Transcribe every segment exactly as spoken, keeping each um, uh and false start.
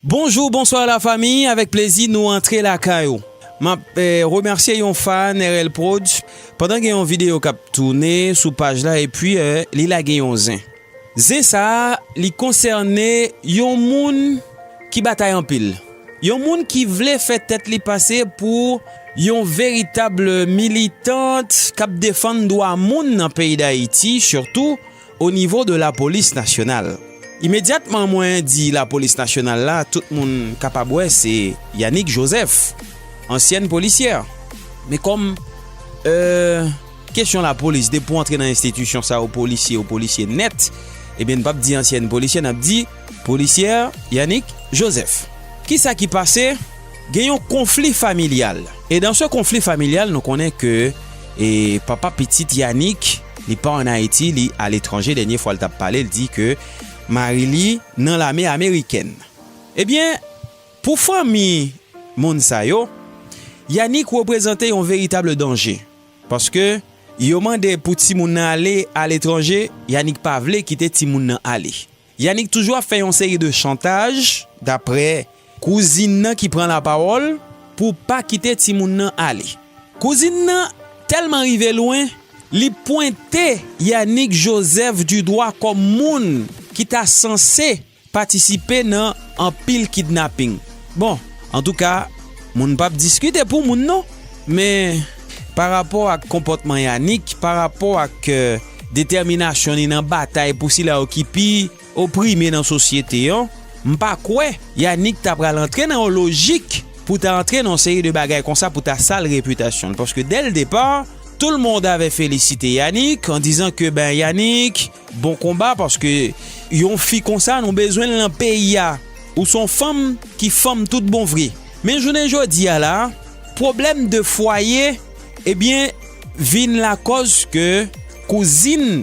Bonjou, bonswa la fami, avèk plezi nou antre lakay ou. M ap eh, remèsye yon fan R L Prod pandan gen yon videyo k ap tounen sou paj la epi eh, li lage yon zen. Zen sa a, li konsène yon moun ki batay anpil. Yon moun ki vle fè tèt li pase pou yon veritab militant k ap defann dwa moun nan peyi Dayiti, sitou o nivo de lapolis nasyonal. Imedyatman mwen di lapolis nasyonal la, tout moun kapab wè se Yanick Joseph, ansyèn polisyè. Men kòm euh, kesyon lapolis, depi w antre nan enstitisyon sa, ou polisye, ou polisye nèt, ebyen n p ap di ansyèn polisyè, n ap di polisyè Yanick Joseph. Kisa ki pase? Gen yon konfli familyal. E dans ce conflit familial, nou konnen ke e papa pitit Yanick, li pa ann Ayiti, li aletranje. Dènye fwa l t ap pale, l di ke mari li nan lame amerikèn. Ebyen, pou fanmi moun sa yo, Yanick reprezante yon veritab danje. Paske yo mande pou timoun nan ale aletranje, Yanick pa vle kite timoun nan ale. Yanick toujou ap fè yon seri de chantaj, daprè kouzin nan ki pran lapawòl, pou pa kite timoun nan ale. Kouzin nan tèlman rive lwen, li pwente Yanick Joseph du doigt kòm moun ki ta sanse patisipe nan anpil kidnaping. Bon, antouka, moun p ap diskite pou moun non, men pa rapò ak konpòtman Yanick, pa rapò ak eh, detèminasyon li nan batay pou sila yo ki pi oprime nan sosyete an, m pa kwè Yanick ta pral antre nan yon lojik pou ta antre nan yon seri de bagay konsa pou ta sal repitasyon l. Paske dè l depa, tout le monde avait félicité Yanick en disant que ben Yanick, bon konba, paske yon fi konsa nou bezwen l nan peyi a. Ou se yon fanm ki fanm tout bon vre. Men jounen jodi a la, pwoblèm de fwaye, ebyen, vin lakòz ke kouzin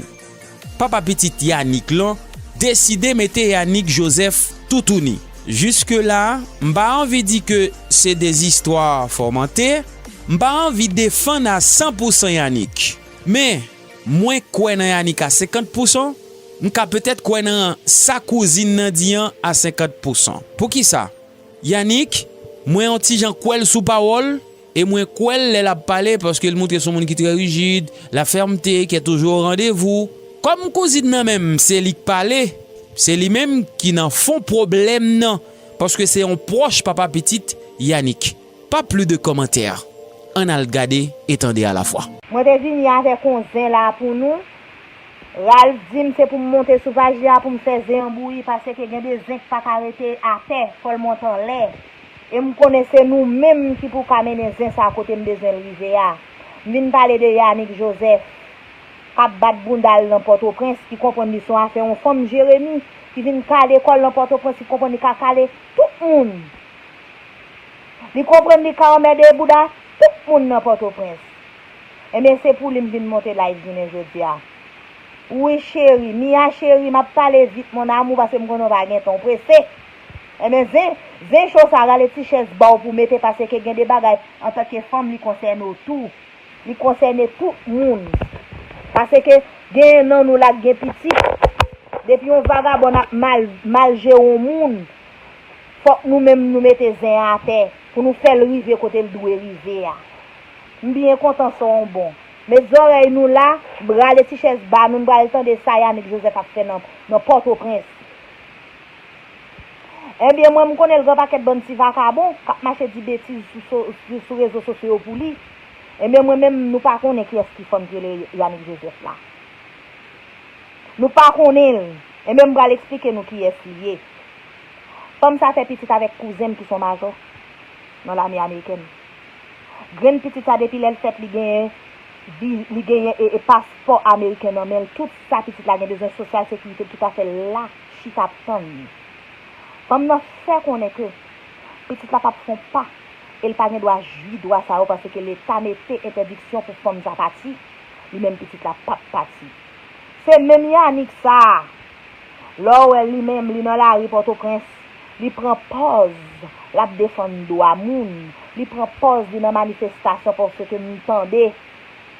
papa pitit Yanick lan deside mete Yanick Joseph toutouni. Jiske la, m pa anvi di ke se de zistwa fòmante, m pa anvi defann a san pou san Yanick. Men, mwen kwè nan Yanick a senkant pou san, m ka petèt kwè nan sa kouzin nan di an a senkant pou san. Poukisa? Yanick, mwen yon ti jan kwè l sou pawòl, e mwen kwè l lè l ap pale, paske l montre se yon moun ki trè rijid, la fèmte, ki est toujours au rendez-vous. Kòm kouzin nan menm, se li k pale, se li menm ki nan fon pwoblèm nan, paske se yon pwòch papa pitit Yanick. Pas plus de commentaires. Ann al gade e tande alafwa. Mwen te vini avèk yon zen la pou nou. Ralph di m se pou m monte sou paj li a pou m fè zen an bouyi, paske gen de zen k pa ka rete atè, fò l monte anlè. E m konnen se nou menm ki pou ka mennen zen sa kote m bezwen l rive a. M vin pale de Yanick Joseph, k ap bat bounda l nan Pòtoprens, ki konprann li se yon afè yon fanm Jeremi, ki vin kale kò l nan Pòtoprens, ki konprann li ka kale tout moun. Li konprann li ka anmède bouda tout moun nan Pòtoprens. Enben, se pou li m vin monte live jounen jodi a. Wi, cheri, Mia cheri, m ap pale vit, mon amour, paske m konnen w pa gen tan, w prese. Enben, zen, zen cho sa, rale ti chèz ba w pou w mete, paske gen de bagay, antanke fanm, li konsène w tou. Li konsène tout moun. Paske genyen nan nou la k gen pitit. Depi yon vagabòn ap mal, mal jere yon moun, fòk nou menm nou mete zen an atè pou nou fè l rive kote l dwe rive a. M byen kontan sa w bon. Met zòrèy nou la, rale ti chèz ba nou, n pral tande sa Yanick Joseph ap fè nan, nan Pòtoprens. Ebyen, mwen, m konnen l gen pakèt bann ti vakabon k ap mache di betiz sou, sou, sou, sou rezo sosyo yo pou li. Ebyen, mwen menm, nou pa konnen kiyès ki fanm ki rele Yanick Joseph la. Nou pa konnen l. Ebyen, m pral eksplike nou kiyès li ye. Fanm sa fè pitit avèk kouzen m ki se yon majò nan lame amerikèn. Grenn pitit sa, depi lè l fèt, li genyen, vi- li genyen e, e paspò ameriken nan men l. Tout sa pitit la gen bezwen, sosyal sekirite, tout afè l la, chita ap tann li. Fanm nan fè konnen ke pitit la p ap fè yon pa e l pa gen dwa jwi dwa sa yo, paske Leta mete entèdiksyon pou fanm sa pati, li menm pitit la p ap pati. Se menm Yanick sa a, lè w wè li menm, li nan lari Pòtoprens, li pran pòz l ap defann dwa moun, li pran pòz li nan manifestasyon, paske m tande,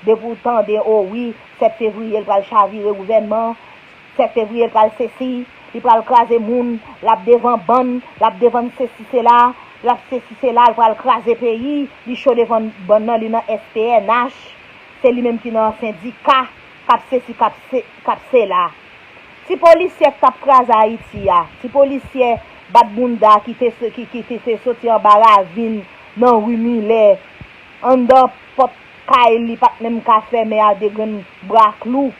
depi w tande, o wi, sèt fevriye l pral chavire gouvènman, sèt fevriye l pral sesi, Li pral kraze moun, l ap devan bann, l ap devan sesi sela, l ap sesi sela, l pral kraze peyi, li cho devan bann nan, li nan S P N H, se li menm ki nan sendika, k ap sesi, k ap se, k ap sela. Ti polisyè k t ap kraze Ayiti a, ti polisyè bat bounda ki te, ki, ki, ki te soti anba ravin nan ri Milè, anndan pòt kay li pa t menm ka fèmen a de grenn bra klou.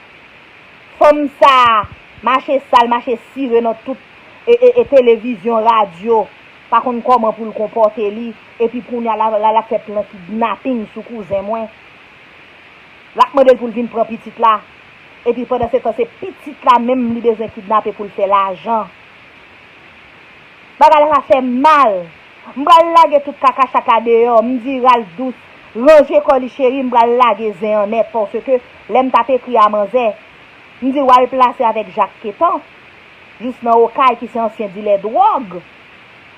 Fanm sa a mache sal, mache sire nan tout e, e, e televizyon, radyo, pa konn kòman pou l konpòte li, epi kounye a la, la, l ap fè plan kidnaping sou kouzen mwen. L ap mande l pou l vin pran pitit la. Epi pandan se tan, se pitit la menm li bezwen kidnape pou l fè lajan. Bagay la sa fè m mal. M pral lage tout kakachat la deyò. M di Ralph Douce, ranje kò li cheri, m pral lage zen an nèt, paske lè m t ap ekri a manzè, m di w al plase avèk Jak Ketan. Jis nan Okay ki se ansyen dilè dwòg.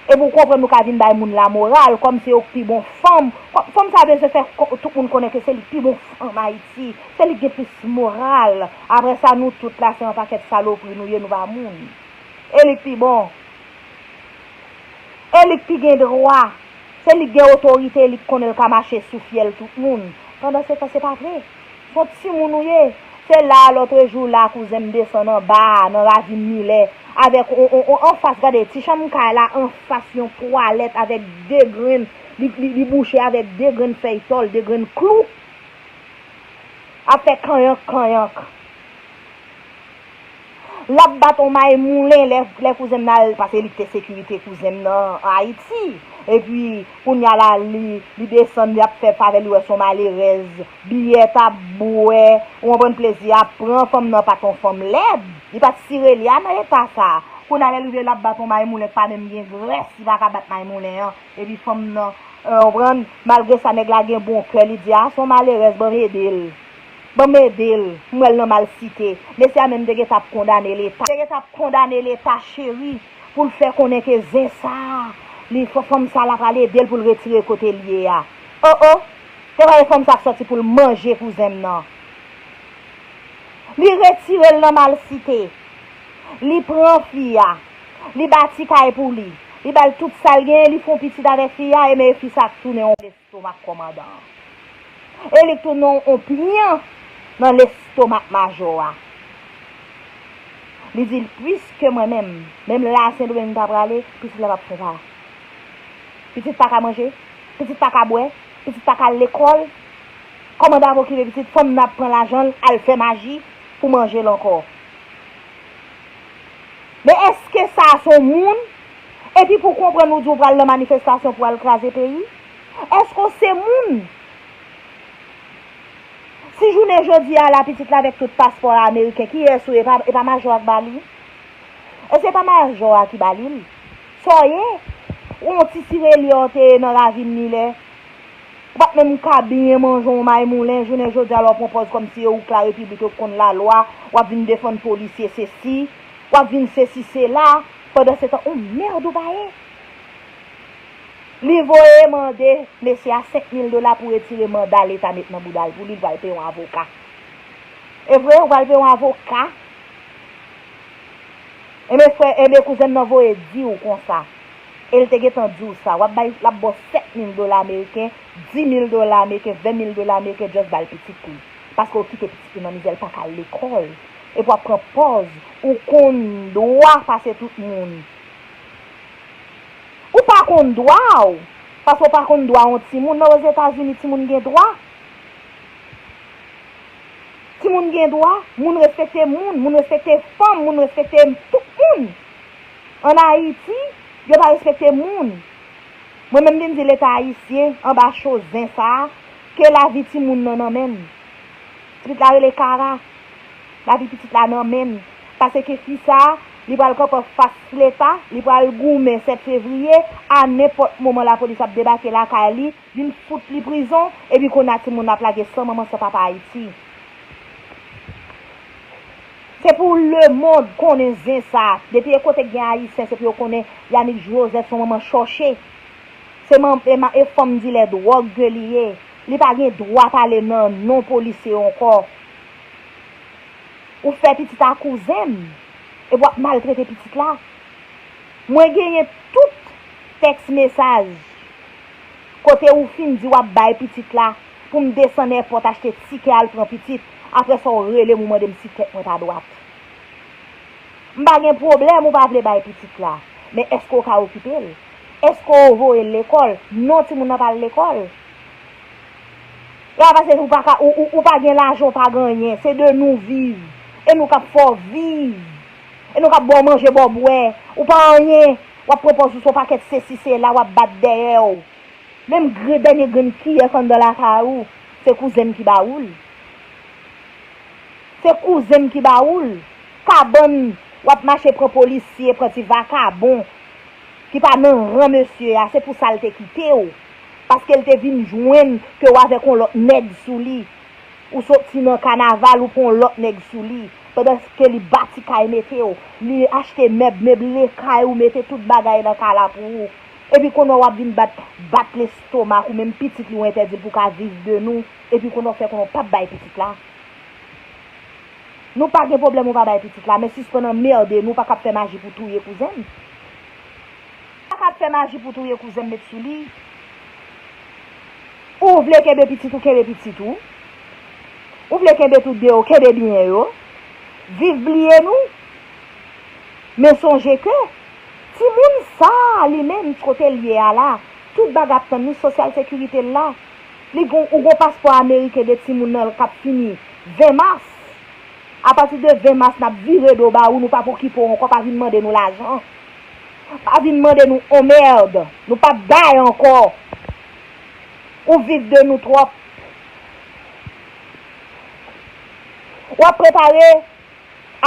Epi w konprann nou ka vin bay moun lamoral, kòm se yo k pi bon fanm. Kò-, fanm sa bezwen fè ko-, tout moun konnen ke se li k pi bon fanm Ayiti. Se li k gen plis moral. Apre sa, nou tout la, se yon pakèt salopri nou ye, nou pa moun. E li k pi bon. E li k pi gen dwa. Se li k gen otorite, li k konnen l ka mache sou fyèl tout moun. Pandan se tan, se pa vre. Se yon timoun ou ye. Se la a, lòtrejou la, kouzen m desann anba a, nan ravin Milè, avèk on, on, on, anfas, gade, ti chanm kay la, anfas yon twalèt avèk de grenn, li, li, li bouche avèk de grenn fèy tòl, de grenn klou. Ap fè kanyank, kanyank. L ap bat on may moulen lè, lè kouzen m nan al, paske li te sekirite kouzen m nan Ayiti. Epi, kounye a la, li, li desann, li ap fè favè, li wè se on malerèz. Biyèt ap bwè, ou konprann, plezi ap pran, fanm nan pa t on fanm lèd. Li pa t sire li a nan eta sa a. Kounye a, lè l rive, l ap bat on may moulen k pa menm gen grès, li pa ka bat may moulen an. Epi fanm nan, ou konprann, malgre sa, nèg la gen bon kè, li di, a, se on malerèz, ban m ede l. Ban m ede l, m wè l nan malsite. Mesye a menm te gentan ap kondane Leta. Te gentan ap kondane Leta cheri pou l fè konnen ke zen sa a, li, fanm sa a, l ap al ede l pou l retire kote l ye a. O, o! Te pral fanm sa a k sòti pou l manje kouzen m nan. Li retire l nan malsite. Li pran fi a. Li bati kay pou li. Li ba l tout sa l genyen, li fè on pitit avèk fi a, e men fi sa a k tounen on lestomak kòmandan an. E li k tounen on pyan nan lestomak majò a. Li di l, piske mwen menm, menm lè a Sendomeng m ta prale, pitit la p ap fon pa. Pitit pa ka manje, pitit pa ka bwè, pitit pa ka al lekòl. Kòmandan ap okipe pitit, fanm nan ap pran lajan l, al fè maji pou manje l ankò. Men èske sa a se yon moun? Epi pou konprann ou di w pral nan manifestasyon pou al kraze peyi? Èske w se moun? Si jounen jodi a la pitit la avèk tout paspò a ameriken, kiyès ou ye? E pa, e pa majò a k ba li? Èske e pa majò a ki ba li l? Sa w ye? Ou yon ti sirelye w te ye nan ravin Milè. Ou pa t menm ka byen manje yon may moulen, jounen jodi a la w pran pòz kòmsi e ou k larepiblik, e ou k konn lalwa, w ap vin defann polisye sesi, w ap vin sesi sela, pandan se tan, on mèd ou pa ye. Li voye mande mesye a senk mil dola pou retire manda Leta met nan bouda l pou li, li pral peye yon avoka. E vre, ou pral peye yon avoka? Enben, frè, enben, kouzen m nan voye di w konsa. E l te gentan di w sa. W ap bay, l ap ba w sèt mil dola ameriken, dis mil dola ameriken, ven mil dola ameriken, just ba l pitit li. Paske w kite pitit li nan mizè, l pa ka al lekòl. Epi w ap pran pòz ou konn dwa pase tout moun. Ou pa konn dwa w. Paske w pa konn dwa yon timoun. Nan Ozetazini, timoun gen dwa. Timoun gen dwa, moun respekte moun, moun respekte fanm, moun respekte tout moun. Ann Ayiti, yo pa respekte moun. Mwen menm vin di Leta ayisyen, anba cho zen sa a, ke lavi timoun nan nan men m. Pitit la rele Kara. Lavi pitit la nan men m. Paske fi sa a, li pral kanpe anfas Leta, li pral goumen sèt fevriye, a nenpòt moman lapolis ap debake lakay li, vin fout li prizon, epi kounye a timoun ap lage san manman san papa Ayiti. Se pou lemonn konnen zen sa. Depi e kote k gen Ayisyen, se pou yo konnen Yanick Joseph se yon manman chòche. Se man, e, ma, e fanm dilè dwòg ke li ye. Li pa gen dwa pale nan non polisye ankò. Ou fè pitit a kouzen m. Epi w ap maltrete pitit la. Mwen genyen tout tèks mesaj kote ou fin di w ap bay pitit la pou m desann èpòt achte tikè al pran pitit. Apre sa, w rele m, ou mande m si tèt mwen pa dwat. M pa gen pwoblèm ou pa vle bay pitit la, men èske w ka okipe l? Èske w voye l lekòl? Non, timoun nan pa al lekòl. E pa paske ou pa ka, ou, ou, ou pa gen lajan, ou pa gen anyen. Se de nou viv. E nou k ap fè w viv. E nou k ap ba w manje, ba w bwè. Ou pa anyen. W ap pran pòz ou se yon pakèt sesi sela, w ap bat dèyè w. Menm grenn, dènye grenn kiyè k anndan lakay ou, se kouzen m ki ba ou l. Se kouzen m ki ba ou l. Kabann, w ap mache pran polisye, pran ti vakabon ki pa nan ran mesye a, se pou sa l te kite w. Paske l te vin jwenn ke w avèk yon lòt nèg sou li. Ou soti nan kanaval, ou pran yon lòt nèg sou li. Pandan ke li bati kay mete w, li achte mèb, meble kay ou, mete tout bagay nan kay la pou ou. Epi kounye a w ap vin bat, bat lestomak ou, menm pitit li w entèdi l pou ka viv de nou. Epi kounye a w fè konnen w p ap bay pitit la. Nou pa gen pwoblèm ou pa bay pitit la, men sispann anmède nou, pa ka ap fè maji pou touye kouzen m. Pa ka ap fè maji pou touye kouzen m met sou li. Ou vle kenbe pitit ou, kenbe pitit ou. Ou vle kenbe tout byen yo, kenbe byen yo. Viv bliye nou. Men sonje ke timoun sa a li menm kote l ye a la, tout bagay ap tann li, sosyal sekirite l la. Li gon, ou gon paspò ameriken de timoun nan k ap fini ven mas. Apati de ven mas, n ap vire do ba ou, nou p ap okipe w ankò, pa vin mande nou lajan. Pa vin mande nou on mèd, nou p ap bay ankò. Ou viv de nou twòp. W ap prepare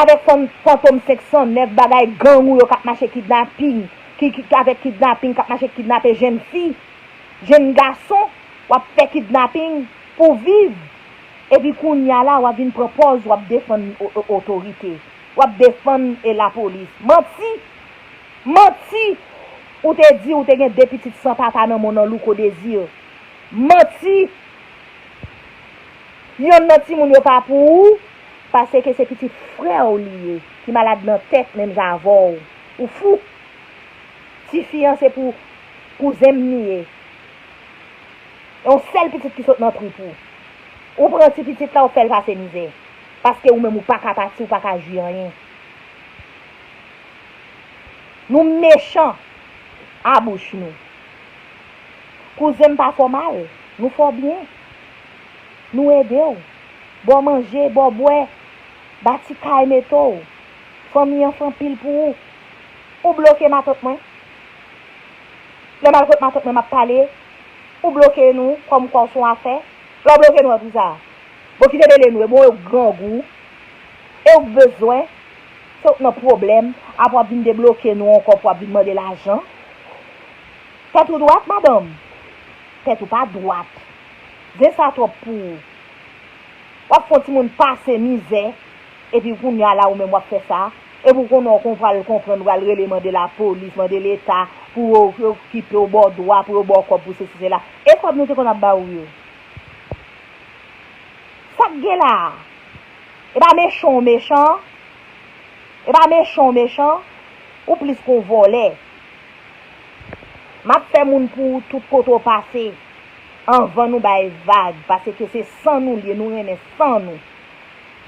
avèk fan-, Fantom senk san nèf, bagay gang ou yo k ap mache kidnaping, ki, ki, avèk kidnaping, k ap mache kidnape jenn fi, jenn gason, w ap fè kidnaping pou viv. Epi kounye a la, w ap vin pran pòz, w ap defann o-, o-, otorite. W ap defann, e, lapolis. Manti! Manti! Ou te di ou te gen de pitit san papa nan men w nan Louko Désir. Manti! Yonn nan timoun yo pa pou ou, paske se pitit frè w li ye, ki malad nan tèt menm jan avè w. Ou fou! Tifi an se pou kouzen m li ye. E yon sèl pitit ki sot nan twoup ou. Ou pran ti pitit la, ou fè l pase mizè. Paske ou menm ou pa ka pati, ou pa ka jwi anyen. Nou mechan a bouch nou. Kouzen m pa fè w mal, nou fè w byen. Nou ede w. Ba w manje, ba w bwè, bati kay mete w. Fanmi an fè anpil pou ou. Ou bloke matant mwen. Lè m al kot matant mwen, m ap pale, ou bloke nou kòmkwa w se yon afè. Lè w bloke nou an pou sa, bon, kite rele nou, e bon, e w grangou, e w bezwen, se w k nan pwoblèm, apre w ap vin debloke nou ankò pou w ap vin mande lajan. Tèt ou dwat, madanm? Tèt ou pa dwat. Zen sa twòp pou ou. W ap fè yon timoun pase mizè, epi kounye a la ou menm w ap fè sa. Epi w konnen w kon pral konprann, w pral rele mande lapolis, mande leta pou yo, yo okipe w, ba w dwa, pou yo ba w kòb pou sesi sela. E kòb nou te konn ap ba ou yo? Sa k gen la a? E pa mechan w mechan? E pa mechan w mechan? Ou plis ke yon vòlè. M ap fè moun pou ou tout kote w pase. Anvan nou bay vag, paske se san nou l ye, nou renmen san nou.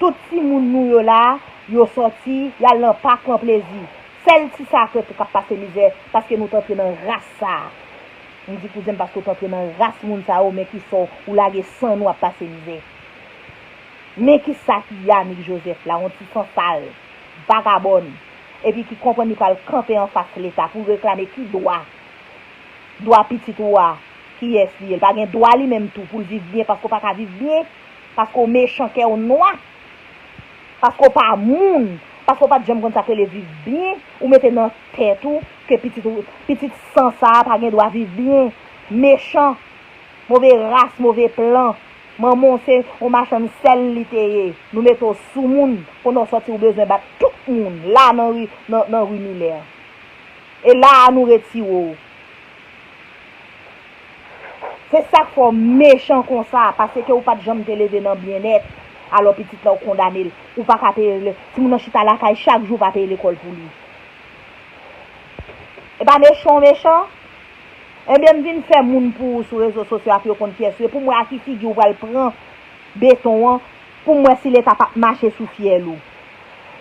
Tout timoun nou yo la, yo sòti, y al nan pak pran plezi. Sèl ti sa k ret k ap pase mizè, paske nou t antre nan ras sa a. M di kouzen m, paske w t antre nan ras moun sa yo, men ki sa w, ou lage san nou ap pase mizè. Men ki sa ki Yanick Joseph la, yon ti sansal, vagabòn, epi ki konprann li pral kanpe anfas leta pou reklame ki dwa? Dwa pitit ou a, kiyès li ye? Li pa gen dwa li menm tou pou l viv byen, paske w pa ka viv byen, paske w mechan, kè w nwa, paske w pa moun, paske w pa t janm konn sa k rele viv byen, ou mete nan tèt ou ke pitit ou, pitit san sa a pa gen dwa viv byen. Mechan, move ras, move plan. Manman w se yon machann sèl li te ye. Nou mete w sou moun, konnen w sòti ou bezwen bat tout moun, la nan ri, nan, nan ri Milè. E la a nou retire w. Se sa k fè w mechan konsa, paske ou pa t janm te leve nan byennèt. Alò pitit la ou kondane l, ou pa ka peye l. Timoun nan chita lakay chak jou, ou pa peye lekòl pou li. E pa mechan w mechan? Ebyen m vin fè moun pou ou sou rezo sosyo a pou yo konn kiyès ou ye, pou m wè a ki figi ou pral pran beton an, pou m wè si Leta p ap mache sou fyèl ou.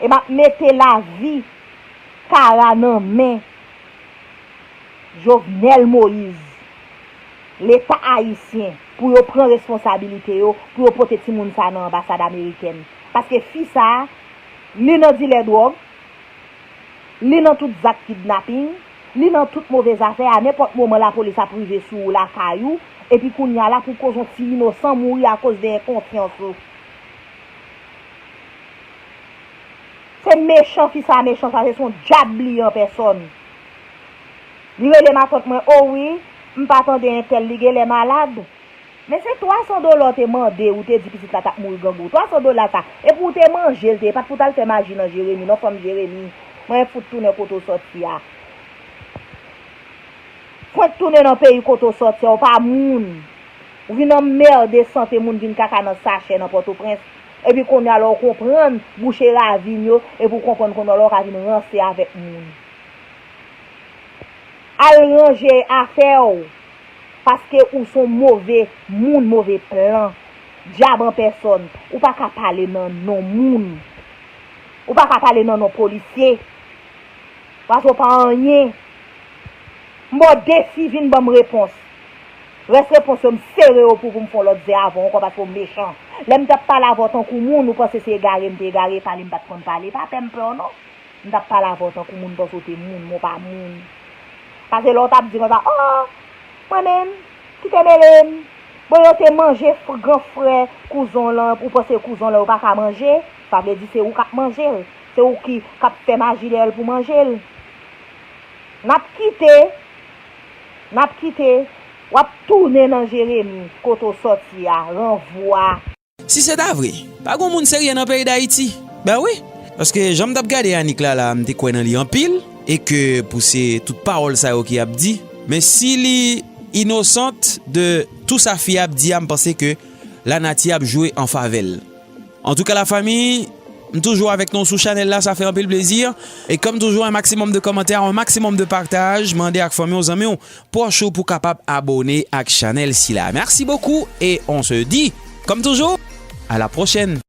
E m ap mete lavi Kara nan men Jovenel Moïse, Leta ayisyen, pou yo pran responsabilite yo, pou yo pote timoun sa nan anbasad amerikèn. Paske fi sa, li nan dilè dwòg, li nan tout zak kidnaping, li nan tout move zafè, a nenpòt moman lapolis ap rive sou ou lakay ou, epi kounye a la pou koz yon ti inosan mouri akoz de enkonsyans ou. Se mechan fi sa, mechan sa, se son dyab li an pèsòn. Li rele matant mwen, o wi, m pa tande entèl, li genlè malad. Men se twa san dola w te mande, ou te di pitit la t ap mouri grangou. Twa san dola sa, e pou w te manje l te, e pa t pou w t al fè maji nan Jeremi, non fanm Jeremi. Mwen fout tounen kote w sòti a. Fwenk tounen nan peyi kote w sòti a, ou pa moun. Ou vin anmède sante moun, vin kaka nan sachè nan Pòtoprens. Epi kounye a la w konprann bouche ravin yo, epi w konprann kounye a la w ka vin ranse avèk moun. Al ranje afè w, paske ou se yon move moun, move plan. Dyab an pèsòn, ou pa ka pale nan non moun. Ou pa ka pale nan non polisye. Paske w pa anyen. M ba w defi, vin ban m repons. Rès repons yo, m sere yo pou, pou m fè yon lòt zè avè w ankò, paske w mechan. Lè m t ap pale avè w tankou moun, ou panse se egare m te egare, pale m pa t konn pale. Pa pè m pè w non. M t ap pale avè w tankou moun, panse w te moun, men w pa moun. Paske lè w t ap di konsa, o, mwen menm, kite mele m. Bon, yo te manje f-, gran frè kouzon w lan, ou panse kouzon w lan yo pa ka manje? Sa vle di se ou k ap manje l. Se ou ki, k ap fè maji dèyè l pou manje l. N ap kite, n ap kite, w ap tounen nan Jeremi, kote w sòti a, ranvwa. Si se ta vre, pa gon moun serye nan peyi Dayiti. Ben wi, paske jan m t ap gade Anik la la, m te kwè nan li anpil, e ke pou se tout pawòl sa yo ki ap di, men si li inosant de tou sa fi ap di a, m panse ke lanati ap jwe an favè l. Antouka, lafanmi, m toujou avèk nou sou chanèl la, sa fè anpil plezi. E kòm toujou, un maximum de commentaires, un maximum de partage. Mande ak fanmi w, zanmi w, pwòch ou pou kapab abone ak chanèl sila. Merci beaucoup et on se dit, comme toujours, à la prochaine.